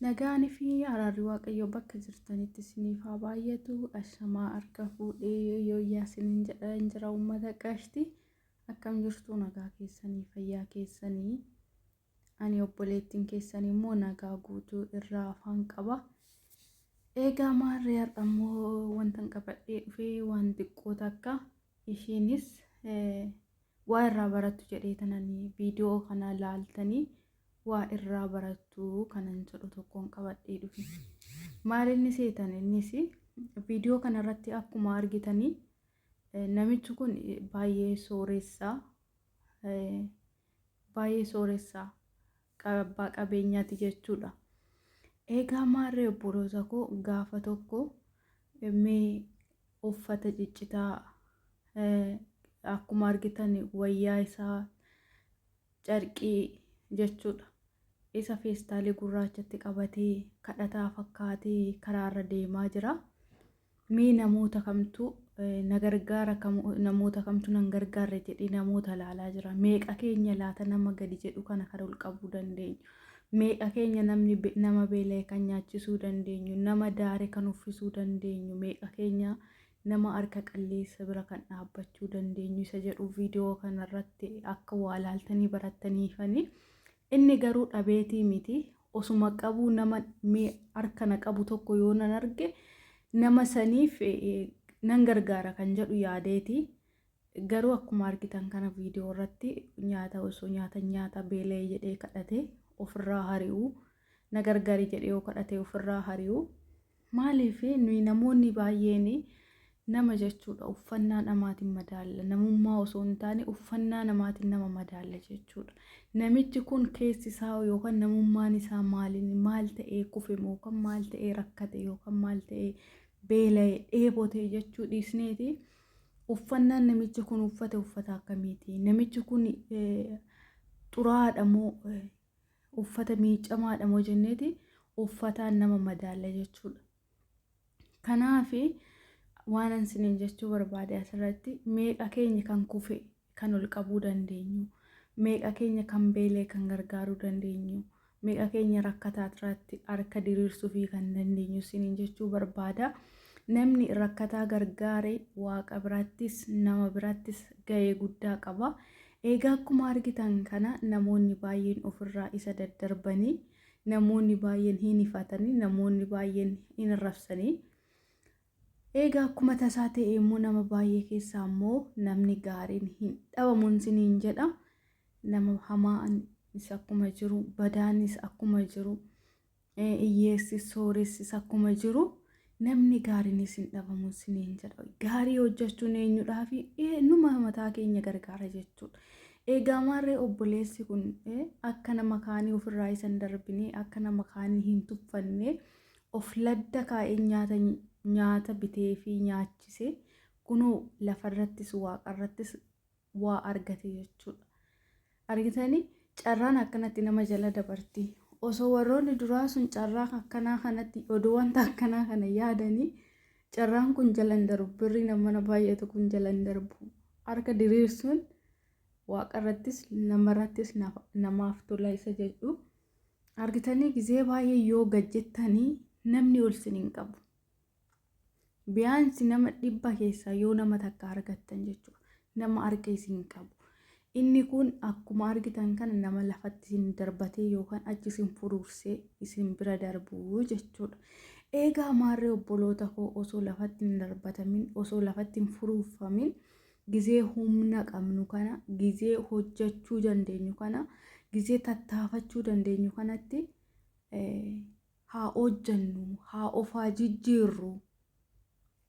Nagaan fi araarri Waaqayyoo bakka jirtanitti isiniif haa baay'atu. Ashamaa harka fuudhee yooyyaa isiniin jedha hin jira uummata qashti. Akkam jirtu nagaa keessanii fayyaa keessanii. Ani obboleettiin keessan immoo nagaa guutuu irraa afaan qaba. Eegaa maarree har'a immoo wantan qabadhee dhufee waan xiqqoo takka ishiinis waa irraa barattu jedhee tananii viidiyoo kana laaltanii waa irraa barattu kanan jedhu tokkoon qabadhee dhufe. Maal inni seetan innis viidiyoo kanarratti akkuma argitanii namichi kun baay'ee sooressaa baay'ee sooressaa abbaa qabeenyaati jechuudha. Eegaa maarree obboloota koo gaafa tokko mee uffata ciccitaa akkuma argitan wayyaa isaa carqii jechuudha. Isa feestaalii gurraachatti qabatee kadhataa fakkaatee karaarra deemaa jira. Mee namoota kamtu na gargaara namoota kamtu nan gargaarre jedhee namoota laalaa jira. Meeqa keenya laata nama gadi jedhu kana kan ol qabuu dandeenyu. Meeqa keenya namni nama beela'e kan nyaachisuu dandeenyu, nama daare kan uffisuu dandeenyu, meeqa keenya nama harka qalleessa bira kan dhaabbachuu dandeenyu isa jedhu viidiyoo kanarratti akka waa laaltanii barattaniifani. Inni garuu dhabeetii miti. Osuma qabuu nama mee harka na qabu tokko yoo nan arge nama saniif nan gargaara kan jedhu yaadeeti. Garuu akkuma argitan kana viidiyoo irratti nyaata osoo nyaata nyaata beela'ee jedhee kadhate ofirraa hari'u na gargaari jedhee yoo kadhate ofirraa hari'u. Maaliif nuyi namoonni baay'een nama jechuudha uffannaa namaatiin madaalla namummaa osoo hin taane uffannaa namaatiin nama madaalla jechuudha. Namichi kun keessi isaa yookaan namummaan isaa maaliin maal ta'ee kufe yookaan maal ta'ee rakkate yookaan maal ta'ee beela'e dheebote jechuu dhiisneeti. Uffannaan namichi kun uffate uffata akkamiiti? Namichi kun xuraa'aadha moo uffata miicamaadha moo jenneeti uffataan nama madaalla jechuudha. Kanaaf waan an isiniin jechuu barbaade asirratti meeqa keenya kan kufe kan ol qabuu dandeenyu, meeqa keenya kan beela'e kan gargaaruu dandeenyu, meeqa keenya rakkataa irratti harka diriirsuufii kan dandeenyu isiniin jechuu barbaada. Namni rakkataa gargaare waaqa birattis nama birattis ga'ee guddaa qaba. Egaa akkuma argitan kana namoonni baay'een ofirraa isa daddarbanii namoonni baay'een hin ifatanii namoonni baay'een hin arrabsanii. Egaa akkuma tasaa ta'e immoo nama baay'ee keessaa immoo namni gaariin hin dhabamuun isiniin jedha. Nama hamaanis akkuma jiru badaanis akkuma jiru hiyyeessis sooressis akkuma jiru namni gaariinis hin dhabamu isiniin jedha. Gaarii hojjechuun eenyudhaa fi numa mataa keenya gargaara jechuudha. Egaa maarree obboleessi kun akka nama kaanii ofirraa isa hin darbine akka nama kaanii hin tuffanne of ladda kaa'ee nyaata nyaata bitee fi nyaachise kunoo lafarrattis waaqarrattis waa argate jechuudha. Argitanii carraan akkanatti nama jala dabarti. Osoo warroonni duraa sun carraa akkanaa kanatti oduu wanta akkanaa kana yaadanii carraan kun jala hin darbu. Birri namana baay'atu kun jala hin darbu. Harka diriirsuun waaqarrattis namarrattis namaaf tola isa jedhu. Argitanii gizee baay'ee yoo gad jettanii namni ol sin hin qabu. Biyaansi nama 100 keessaa yoo nama takka argattan jechuudha. Nama harka isin qabu. Inni kun akkuma argitan kana nama lafatti isin darbatee yookaan achi isin furuursee isin bira darbu jechuudha. Eegaa maarree obboloota koo osoo lafatti hin darbatamin osoo lafatti hin furuufamin gizee humna qabnu kana gizee hojjechuu dandeenyu kana gizee tattaafachuu dandeenyu kanatti haa hojjannu, haa of haa jijjiirru.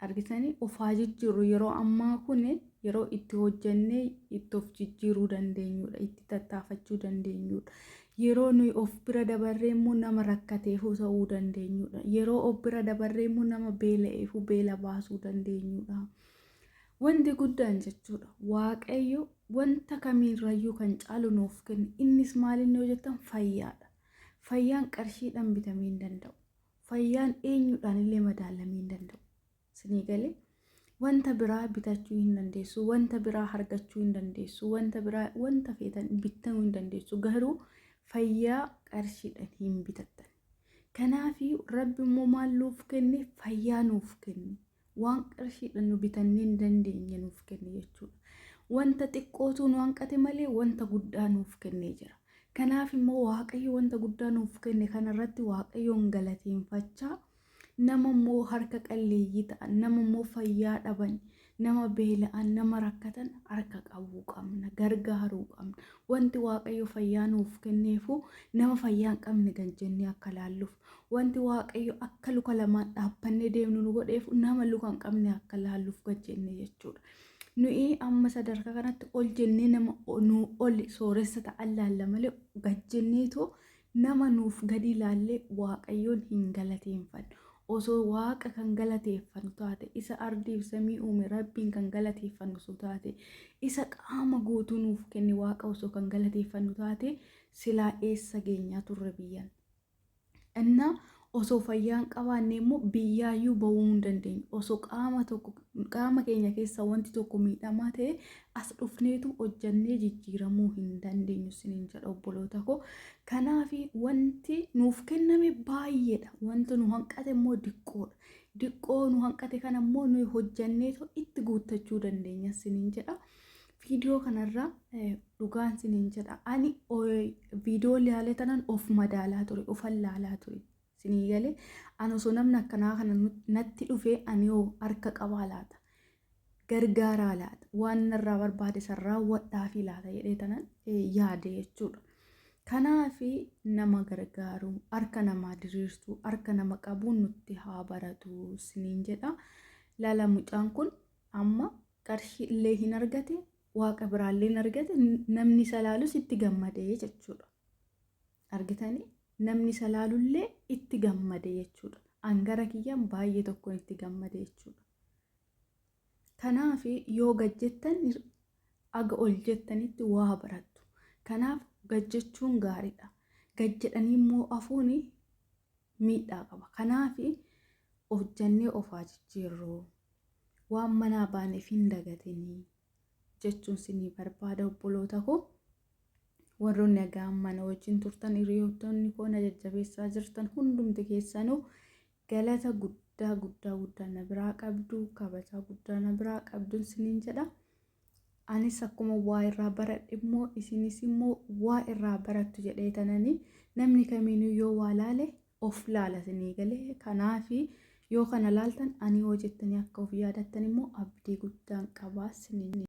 Argitanii of haa jijjiirru yeroo ammaa kun yeroo itti hojjannee itti of jijjiiruu dandeenyudha, itti tattaafachuu dandeenyudha. Yeroo nuyi of bira dabarree immoo nama rakkateefuu ta'uu dandeenyudha. Yeroo of bira dabarree immoo nama beela'eefuu beela baasuu dandeenyudha. Wanti guddaan jechuudha Waaqayyo wanta kamiirrayyuu kan caalu nuuf kenne innis maalinni yoo jettan fayyaadha. Fayyaan qarshiidhaan bitamee hin danda'u. Fayyaan eenyudhaan illee madaalamee hin danda'u. Isinii galee wanta biraa bitachuu hin dandeessu, wanta biraa argachuu hin dandeessu, wanta biraa wanta feetan bittamuu hin dandeessu. Garuu fayyaa qarshiidhaan hin bitattan. Kanaaf Rabbi immoo maal nuuf kenne? Fayyaa nuuf kenne. Waan qarshiidhaan nu bitannee hin dandeenye nuuf kenne jechuudha. Wanta xiqqootu nu hanqate malee wanta guddaa nuuf kennee jira. Kanaaf immoo Waaqayyo wanta guddaa nuuf kenne kanarratti Waaqayyoon galateeffachaa, nama immoo harka qalleeyyii ta'an, nama immoo fayyaa dhaban, nama beela'an, nama rakkatan harka qabuu qabna, gargaaruu qabna. Wanti Waaqayyo fayyaa nuuf kenneefu nama fayyaa hin qabne gad jennee akka laalluuf, wanti Waaqayyo akka luka lamaan dhaabbannee deemnu nu godheef nama luka hin qabne akka laalluuf gad jennee jechuudha. Nuyi amma sadarkaa kanatti ol jennee nama nuu ol sooressa ta'an laalla malee gad jenneetoo nama nuuf gadi laallee Waaqayyoon hin galateeffannu. Osoo Waaqa kan galateeffannu taate, isa ardiif samii uume Rabbiin kan galateeffannu osoo taate, isa qaama guutuu nuuf kenne Waaqa osoo kan galateeffannu taate, silaa eessa geenyaa turre biyyan. Innaa osoo fayyaa hin qabaanne immoo biyyaayyuu ba'uu hin dandeenyu. Osoo qaama tokko qaama keenya keessaa wanti tokko miidhamaa ta'e as dhufneetu hojjannee jijjiiramuu hin dandeenyu isiniin jedha obboloota koo. Kanaaf wanti nuuf kenname baay'eedha. Wanti nu hanqate immoo diqqoodha. Diqqoo nu hanqate kana immoo nuyi hojjanneetu itti guuttachuu dandeenya isiniin jedha. Viidiyoo kanarraa dhugaan siniin jedha. Ani viidiyoo ilaalee tanan of madaalaa ture, ofan laalaa ture. Sinii galee ani osoo namni akkanaa kana natti dhufee ani hoo harka qabaa laata? Gargaaraa laata? Waan narraa barbaade san raawwadhaafii laata jedhee tanan yaade jechuudha. Kanaaf nama gargaaruu, harka namaa diriirsuu, harka nama qabuun nutti haa baratu siniin jedha. Laala mucaan kun amma qarshii illee hin argate, Waaqa biraallee hin argate, namni isa laalus itti gammade jechuudha. Argitanii, namni isa laalullee itti gammade jechuudha. An gara kiyyaan baay'ee tokkoon itti gammade jechuudha. Kanaaf yoo gad jettan aga ol jettanitti waa barattu. Kanaaf gad jechuun gaariidha. Gad jedhanii immoo hafuun miidhaa qaba. Kanaaf hojjannee of haa jijjiirru. Waan manaa baaneef hin dagatinii jechuun sinii barbaada obboloota koo. Warroonni nagaan mana wajjin turtan, hiriyootonni koo na jajjabeessaa jirtan hundumti keessanuu galata guddaa guddaa guddaa na biraa qabdu, kabajaa guddaa na biraa qabduun siniin jedha. Anis akkuma waa irraa baradhe immoo isinis immoo waa irraa barattu jedhee tananii, namni kamiinuu yoo waa laale of laala isinii galee. Kanaafi yoo kana laaltan ani hoo jettanii akka of yaadattan immoo abdii guddaan qabaa isiniin.